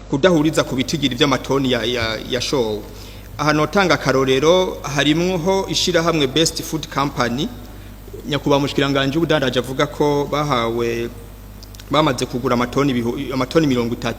kudahuriza ku bitigiri by'amatoni yashowe. Aha notanga akarorero, harimwo ishirahamwe Best Food Company, nyakubahwa mushikiranganje w'ubudandaji avuga ko bahawe, bamaze kugura amatoni 30.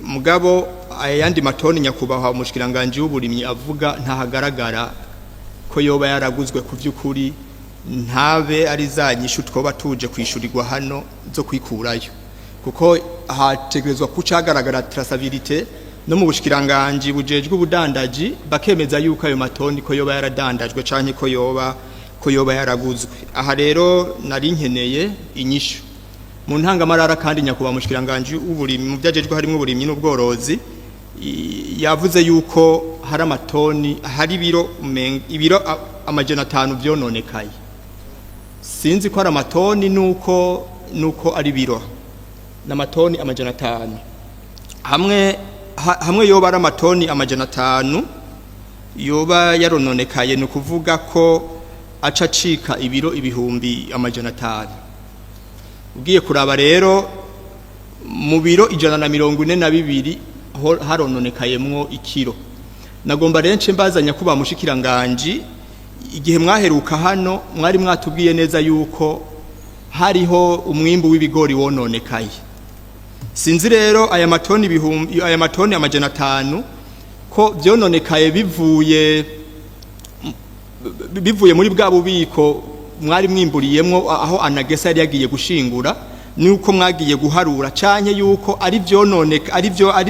Mugabo ayandi matoni nyakubahwa umushikiranganje w'uburimyi avuga ntahagaragara ko yoba yaraguzwe. Ku vy'ukuri ntabe ari za nyishu twoba tuje kwishurirwa hano zo kwikurayo, kuko hategerezwa kucagaragara traçabilité no mu bushikiranganje bujejwe ubudandaji, bakemeza yuko ayo matoni ko yoba yaradandajwe canke ko yoba yaraguzwe. Aha rero nari nkeneye inyishu mu ntangamarara. Kandi nyakubahwa mushikiranganje w'uburimyi, mu vyajejwe harimo uburimyi n'ubworozi, yavuze yuko hari amatoni, hari ibiro 500 vyononekaye. Sinzi ko ari amatoni nuko ari biro n'amatoni 500. Hamwe yoba ari amatoni 500 yoba yarononekaye, ni ukuvuga ko aca acika ibiro 500,000. Ugiye kuraba rero, mu biro 142 harononekayemwo ikiro. Nagomba rero nce mbaza nyakubahwa mushikiranganji: igihe mwaheruka hano mwari mwatubwiye neza yuko hariho umwimbu w'ibigori wononekaye. Sinzi rero aya matoni 500 ko vyononekaye bivuye muri bwa bubiko mwari mwimburiyemwo, aho ANAGESSA yari yagiye gushingura, nuko mwagiye guharura, canke yuko ari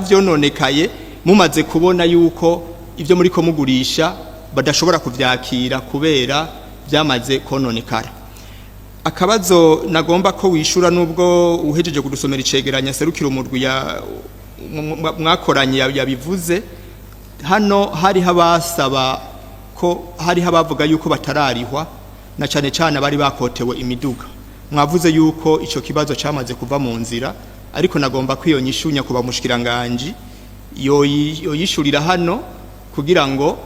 vyononekaye mumaze kubona yuko ibyo muri ko mugurisha badashobora kuvyakira kubera byamaze kononekara. Akabazo nagomba ko wishura, nubwo uhejeje kudusomera icegeranya serukira umurwi ya mwakoranye yabivuze hano, hariho abasaba ko, hariho abavuga yuko batararihwa, na cane cane abari bakotewe imiduga. Mwavuze yuko ico kibazo camaze kuva mu nzira, ariko nagomba ko iyo nyishu nyakubahwa mushikiranganji yoyishurira hano, kugira ngo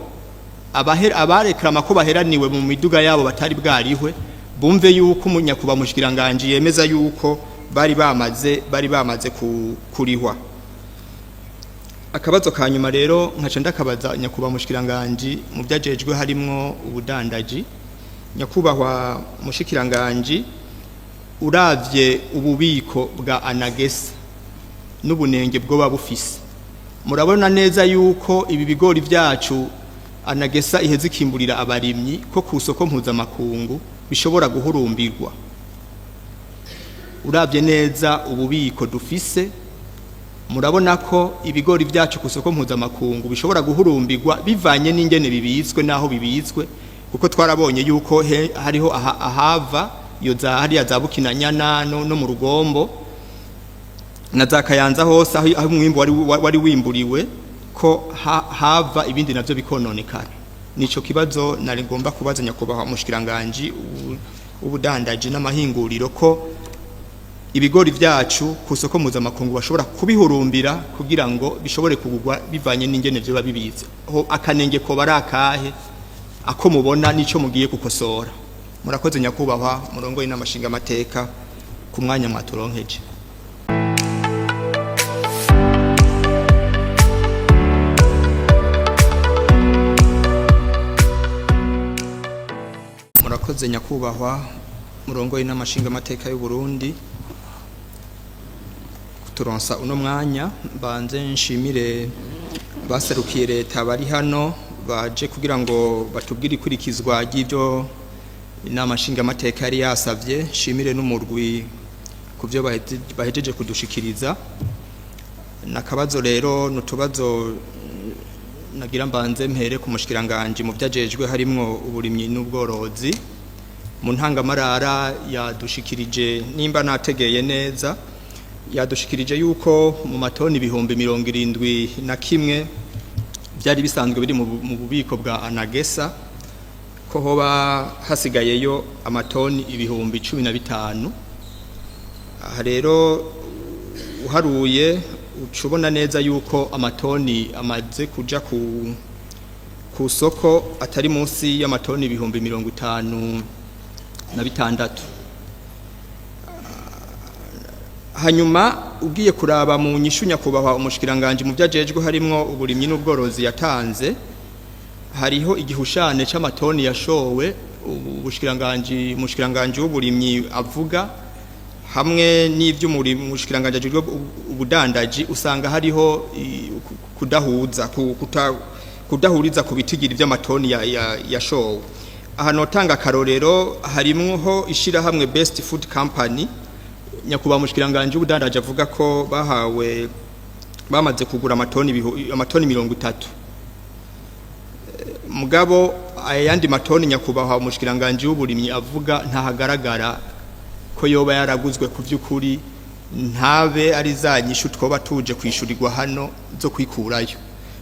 abareklama ko baheraniwe mu miduga yabo batari bwarihwe bumve yuko nyakubahwa mushikiranganji yemeza yuko bari bamaze kurihwa. Akabazo ka nyuma rero nkaca ndakabaza nyakubahwa mushikiranganji mu vyajejwe harimwo ubudandaji. Nyakubahwa mushikiranganji, uravye ububiko bwa ANAGESSA n'ubunenge bwoba bufise, murabona neza yuko ibi bigori vyacu ANAGESSA iheze ikimburira abarimyi ko ku soko mpuzamakungu bishobora guhurumbirwa? Uravye neza ububiko dufise, murabona ko ibigori vyacu ku soko mpuzamakungu bishobora guhurumbirwa bivanye n'ingene bibitswe n'aho bibitswe? Kuko twarabonye yuko hariho ahava iyo za hariya za Bukinanyana no mu Rugombo na za Kayanza hose, aho umwimbu wari wimburiwe, ko hava ibindi navyo bikononekara. Nico kibazo nari ngomba kubaza nyakubahwa mushikiranganje w'ubudandaji n'amahinguriro, ko ibigori vyacu ku soko mpuzamakungu bashobora kubihurumbira kugira ngo bishobore kugurwa bivanye n'ingene vyoba bibitse. Ho akanenge ko bari akahe ako mubona nico mugiye gukosora? Murakoze, nyakubahwa murongoye n'amashinga amateka, ku mwanya mwaturonkeje. Murakoze, nyakubahwa murongoye n'amashinga amateka y'u Burundi, kuturonsa uno mwanya. Mbanze nshimire baserukiye leta bari hano, baje kugira ngo batubwire ikurikizwa ry'ibyo inama nshingamateka yari yasavye. Nshimire n'umurwi ku byo bahejeje kudushikiriza. Nakabazo rero nutubazo nagira mbanze mpere ku mushikiranganje mu vyajejwe harimwo uburimyi n'ubworozi. Mu ntangamarara yadushikirije, nimba nategeye neza, yadushikirije yuko mu matoni 71,000 byari bisanzwe biri mu bubiko bwa ANAGESSA, ko hoba hasigayeyo amatoni 15,000. Aha rero uharuye ucubona neza yuko amatoni amaze kuja ku soko atari munsi y'amatoni 56,000. Hanyuma ugiye kuraba mu nyishu nyakubahwa umushikiranganje mu vyajejwe harimwo uburimyi n'ubworozi yatanze, hariho igihushane c'amatoni yashowe ubushikiranganje, umushikiranganje w'uburimyi avuga hamwe n'ivy'umushikiranganje ajejwe ubudandaji, usanga hariho kudahuza, kudahuriza ku bitigiri vy'amatoni yashowe. Aha notanga akarorero, harimwo ishirahamwe Best Food Company, nyakubahwa mushikiranganje w'ubudandaji avuga ko bahawe, bamaze kugura amatoni 30. Mugabo ayandi matoni nyakubahwa umushikiranganje w'uburimyi avuga ntahagaragara ko yoba yaraguzwe. Ku vy'ukuri ntabe ari za nyishu twoba tuje kwishurirwa hano zo kwikurayo,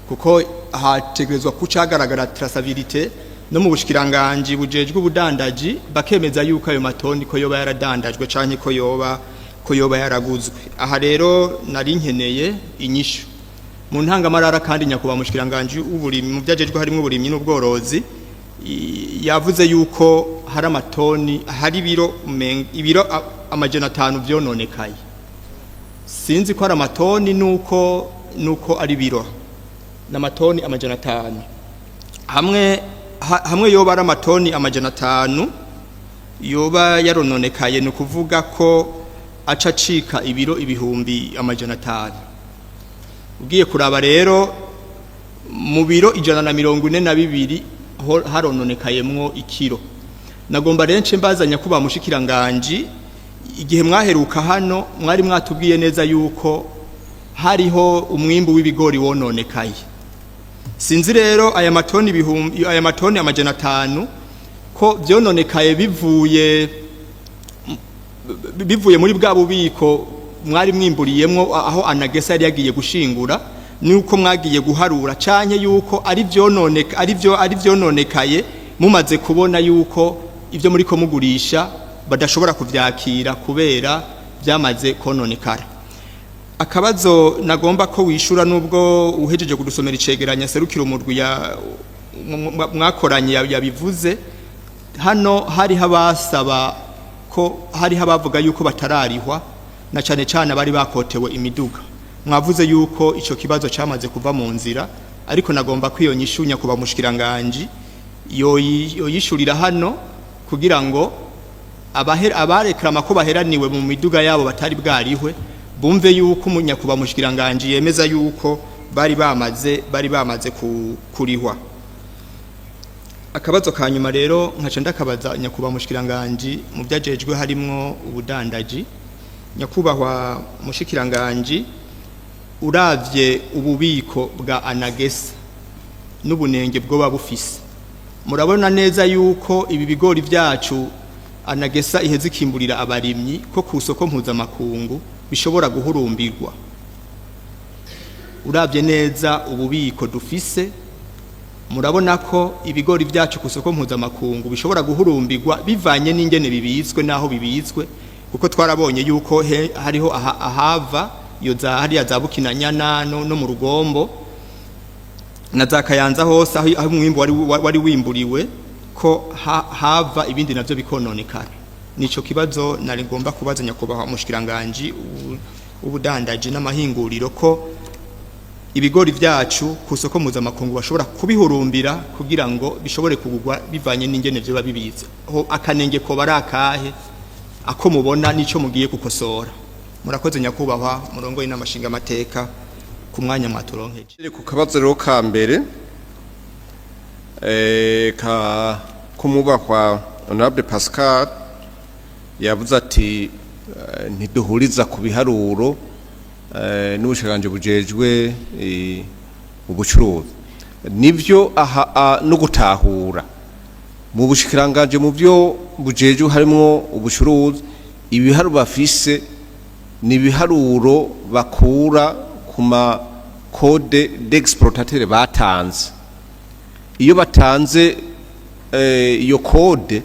kuko hategerezwa kucagaragara traçabilité no mu bushikiranganje bujejwe ubudandaji, bakemeza yuko ayo matoni ko yoba yaradandajwe canke ko yoba yaraguzwe. Aha rero nari nkeneye inyishu mu ntangamarara. Kandi nyakubahwa mushikiranganje w'uburimyi mu vyajejwe harimo uburimyi n'ubworozi yavuze yuko hari amatoni, hari ibiro ibiro 500 vyononekaye. Sinzi ko ari amatoni nuko ari biro n'amatoni 500. Hamwe yoba ari amatoni 500 yoba yarononekaye, ni ukuvuga ko aca acika ibiro 500,000. Ugiye kuraba rero mu biro 142 harononekayemwo ikiro. Nagomba rero nce mbaza nyakubahwa mushikiranganji: igihe mwaheruka hano mwari mwatubwiye neza yuko hariho umwimbu w'ibigori wononekaye. Sinzi rero aya matoni ibihumbi, aya matoni 500 ko vyononekaye bivuye muri bwa bubiko mwari mwimburiyemwo aho ANAGESSA yari yagiye gushingura, nuko mwagiye guharura, canke yuko ari vyononekaye mumaze kubona yuko ivyo muriko mugurisha badashobora kuvyakira kubera byamaze kononekara. Akabazo nagomba ko wishura, nubwo uhejeje kudusomera icegeranya serukira umurwi ya mwakoranye yabivuze hano, hariho abasaba ko, hariho abavuga yuko batararihwa, na cane cane abari bakotewe imiduga. Mwavuze yuko ico kibazo cyamaze kuva mu nzira, ariko nagomba ko iyo nyishu nyakubahwa mushikiranganji yoyishurira hano kugira ngo abareklama ko baheraniwe mu miduga yabo batari bwarihwe bumve yuko umunyakuba mushikiranganji yemeza yuko bari bamaze kurihwa. Akabazo ka nyuma rero nkaca ndakabaza nyakubahwa mushikiranganji mu byajejwe harimwo ubudandaji. Nyakubahwa mushikiranganji, uravye ububiko bwa ANAGESSA n'ubunenge bwoba bufise, murabona neza yuko ibi bigori vyacu ANAGESSA iheze ikimburira abarimyi ko ku soko mpuzamakungu bishobora guhurumbirwa? Uravye neza ububiko dufise, murabona ko ibigori vyacu ku soko mpuzamakungu bishobora guhurumbirwa bivanye n'ingene bibitswe n'aho bibitswe? Kuko twarabonye yuko hariho ahava iyo za hariya za Bukinanyana no mu Rugombo na za Kayanza hose, aho umwimbu wari wimburiwe, ko hava ibindi navyo bikononekara. Nico kibazo nari ngomba kubaza nyakubahwa umushikiranganji w'ubudandaji n'amahinguriro, ko ibigori vyacu ku soko mpuzamakungu bashobora kubihurumbira kugira ngo bishobore kugurwa bivanye n'ingene vyoba bibitse. Ho akanenge ko bari akahe ako mubona nico mugiye gukosora? Murakoze, nyakubahwa murongoye n'amashinga amateka, ku mwanya mwaturonkeje. Ku kabazo rero ka mbere ka kumubahwa Honorable Pascal, yavuze ati ntiduhuriza ku biharuro n'ubushikanje bujejwe ubucuruzi. Nivyo, aha no gutahura mu bushikiranganje mu byo bujejwe harimwo ubucuruzi, ibiharuro bafise ni ibiharuro bakura ku ma code d'exportateur batanze. Iyo batanze iyo code,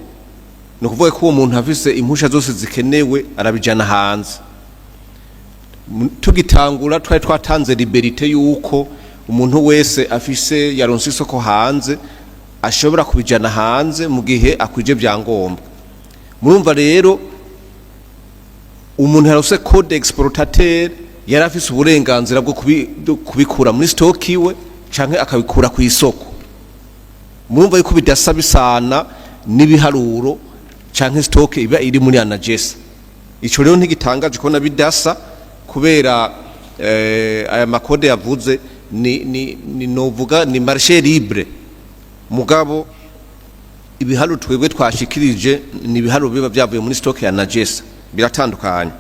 ni ukuvuga ko uwo muntu afise impusha zose zikenewe, arabijana hanze. Tugitangura twari twatanze liberté yuko umuntu wese afise yaronse isoko hanze ashobora kubijana hanze mu gihe akwije vyangombwa. Murumva rero. Umuntu yarose code exportateur yari afise uburenganzira bwo kubikura muri stock iwe canke akabikura ku isoko. Murumva yuko bidasa, bisana n'ibiharuro canke stock iba iri muri ANAGESSA. Ico rero ntigitangaje kubona bidasa, kubera aya ma codes yavuze ni novuga ni marché libre. Mugabo ibiharuro twebwe twashikirije ni ibiharuro biba byavuye muri stock ya ANAGESSA, biratandukanye.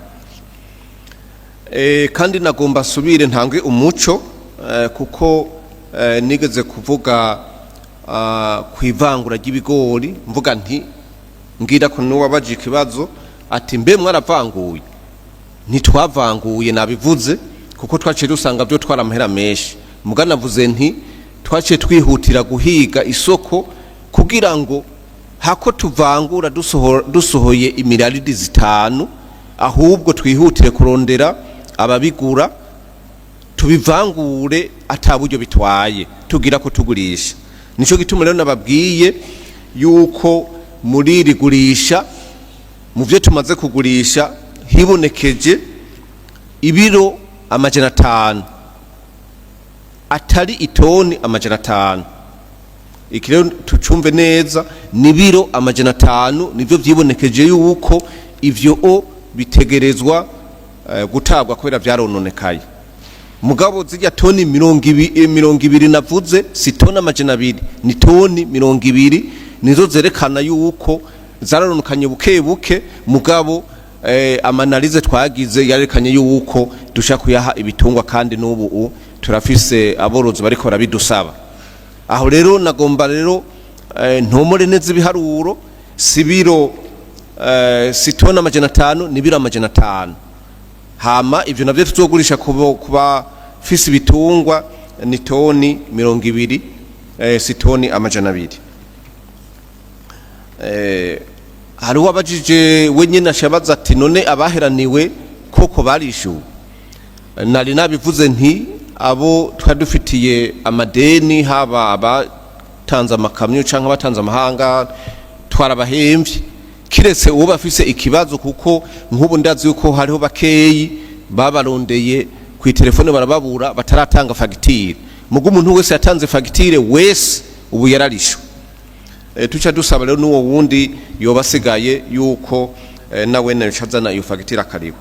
Kandi nagomba nsubire ntange umuco, kuko nigeze kuvuga ku ivangura ry'ibigori, mvuga nti ngira ko n'uwabaje ikibazo ati: "Mbe mwaravanguye?" Ntitwavanguye, nabivuze, kuko twaciye dusanga byo twara amahera menshi. Muga navuze nti twaciye twihutira guhiga isoko kugira ngo hako tuvangura dusohoye imiraridi 5, ahubwo twihutire kurondera ababigura, tubivangure ata buryo bitwaye, tugira ko tugurisha. Nico gituma rero nababwiye yuko muri iri gurisha, mu byo tumaze kugurisha, hibonekeje ibiro 500, atari itoni 500. Iki rero tucumve neza, ni biro 500 nivyo vyibonekeje yuko ivyo o bitegerezwa gutabwa kubera vyarononekaye. Mugabo zirya toni 20 navuze si toni 200, ni toni 20, nizo zerekana yuko zararonekanye buke buke. Mugabo ama analyses twagize yarekanye yuko dushaka kuyaha ibitungwa, kandi n'ubu turafise aborozi bariko barabidusaba. Aho rero nagomba rero ntomore neza ibiharuro: si biro si toni 500, ni biro 500. Hama ivyo navyo tuzogurisha kuba fise ibitungwa ni toni 20, si toni 200. Hari uwabajije wenyine ashabaza ati: "None abaheraniwe koko barishyuwe?" Nari nabivuze nti abo twari dufitiye amadeni, haba abatanze amakamyo cyangwa abatanze amahanga, twarabahemvye, kiretse uwo bafise ikibazo, kuko nk'ubu ndazi yuko hariho bakeyi babarondeye ku telefone barababura, bataratanga fagitire. Mugo umuntu wese yatanze fagitire wese ubu yararishwe. Tuca dusaba rero n'uwo wundi yoba asigaye yuko nawe azana iyo fagitire akariho.